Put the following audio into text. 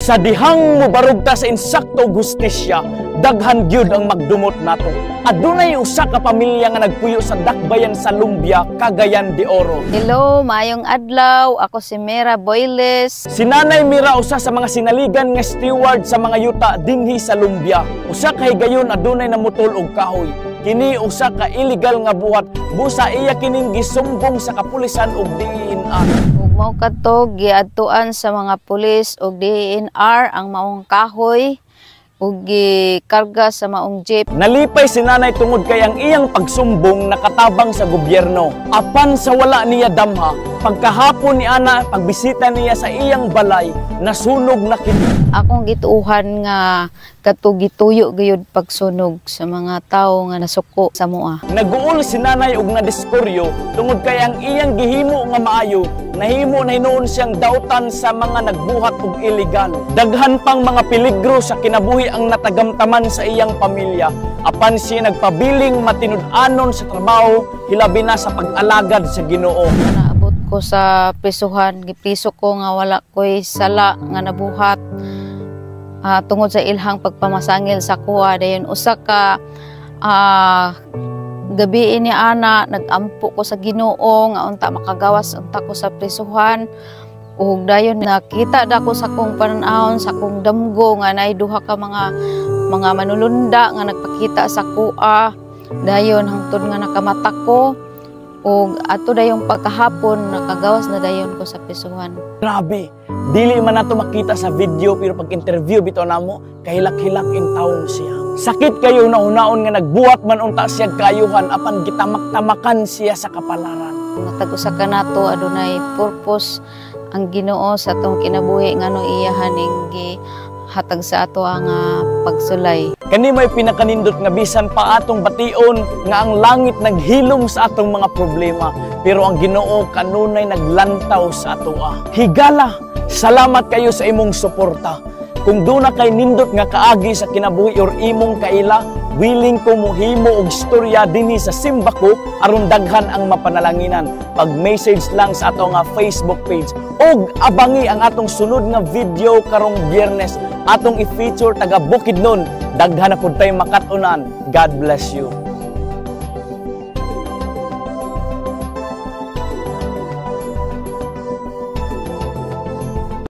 Sa dihang mobarog ta sa insakto ug hustisya, daghan gyud ang magdumot nato. Adunay usa ka pamilya nga nagpuyo sa dakbayan sa Lumbia, Cagayan de Oro. Hello, maayong adlaw. Ako si Mera Boyles. Si Nanay Mira, usa sa mga sinaligan nga steward sa mga yuta dinhi sa Lumbia. Usa ka higayon, adunay namutol og kahoy. Kini usa ka illegal nga buhat, busa iya kining gisumbong sa kapulisan ug DENR. Ug mao kadto giadtuan sa mga pulis ug DENR ang maong kahoy ug gikarga sa maong jeep. Nalipay si nanay tungod kay ang iyang pagsumbong nakatabang sa gobyerno. Apan sa wala niya damha, pagkahapon ni ana, pagbisita niya sa iyang balay, nasunog na kini. Akong gituuhan nga kadto gituyo gayud pagsunog sa mga tawo nga nasuko sa mua. Naguol si nanay og nadiskuryo tungod kay ang iyang gihimo nga maayo, nahimo na hinuon siyang dautan sa mga nagbuhat og illegal. Daghan pang mga peligro sa kinabuhi ang natagamtaman sa iyang pamilya. Apan siya nagpabiling matinud-anon sa trabaho, hilabi na sa pag-alagad sa Ginoo. Naabot ko sa prisuhan, gipriso ko nga wala ko'y sala nga nabuhat tungod sa ilhang pagpamasangil sa kuha. Dayon usa ka gabi ni ana, nagampo ko sa Ginoo nga unta makagawas unta ko sa prisuhan. Ug dayon nakita da ko sa akong panan-awon, sa akong damgo, nga naay duha ka mga manulunda nga nagpakita sa kuha. Dayon hangtod nga nakamata ko ug ato dayong pagkahapon, nakagawas na dayon ko sa prisuhan. Grabe, dili man nato makita sa video, pero pag interview bitaw namo, kahilak-hilak intawon siya. Sakit kayo na hunaon nga nagbuhat man unta siya kaayuhan, apan gitamak-tamakan siya sa kapalaran. Matag usa ka nato, adunay purpose ang Ginoo sa atong kinabuhi, ngano iyahan ning gihatag sa ato ang pagsulay. Kani may pinakanindot nga bisan pa atong bation nga ang langit naghilom sa atong mga problema, pero ang Ginoo kanunay naglantaw sa atoa. Higala, salamat kayo sa imong suporta. Kung duna kay nindot nga kaagi sa kinabuhi or imong kaila, willing ko mohimo og istorya dinhi sa Simbako aron daghan ang mapanalanginan. Pag-message lang sa ato nga Facebook page ug abangi ang atong sunod nga video karong Biyernes. Atong i-feature taga Bukidnon. Daghan na pud tay makat-unan. God bless you.